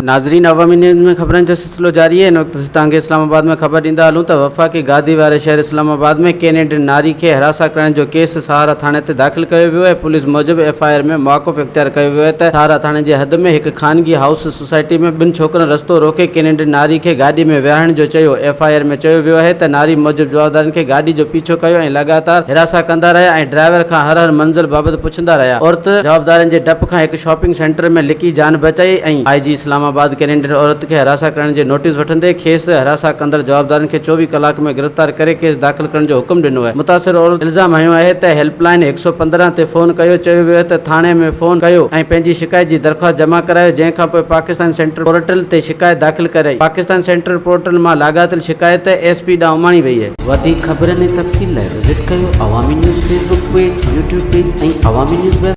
ناظرين عوامي نيوز ۾ خبرن جو سلسلو جاري آهي. هن وقت اسين توهان کي اسلام آباد ۾ خبر ڏيندا هلون ته وفاقي گادي واري شهر اسلام آباد ۾ ڪينيڊين ناري کي هراسان ڪرڻ جو ڪيس سهارا ٿاڻي تي داخل ڪيو ويو آهي. پوليس موجب ايف I R ۾ موقف اختيار ڪيو ويو آهي ته سهارا ٿاڻي جي حد ۾ هڪ خانگي هائوس سوسائٽي ۾ ٻن ڇوڪرن رستو روڪي ڪينيڊين ناري کي گاڏي ۾ ويهارڻ جو چيو. ايف I R ۾ چيو ويو آهي ته ناري موجب جوابدارن کي گاڏي جو پيڇو ڪيو ۽ لڳاتار هراسان ڪندا رهيا ۽ ڊرائيور کان هر هر منزل بابت پڇندا رهيا. عورت جوابدارن جي ڊپ کان هڪ شاپنگ سينٽر ۾ لڪي جان بچائي ۽ آء جي اسلام آباد ڪينيڊين عورت کي هراسان ڪرڻ جي نوٽيس وٺندي کيس هراسان ڪندڙ جوابدارن کي 24 ڪلاڪ ۾ گرفتار ڪري ڪيس داخل ڪرڻ جو حڪم ڏنو آهي. متاثر عورت الزام هنيو آهي ته هيلپ لائين 115 تي فون ڪيو چيو ويو ته ٿاڻي ۾ فون ڪيو ۽ پنهنجي شڪايت جي درخواست جمع ڪرايو جنهن کانپوء پاڪستان سينٽر پورٽل تي شڪايت داخل ڪرائي پاڪستان سينٽر پورٽل مان لاڳاپيل شڪايت ايس پي ڏانهن اماڻي وئي. وڌيڪ خبرن ۽ تفصيل لاء وزٽ ڪيو Awami news Facebook page, YouTube page ۽ Awami news web.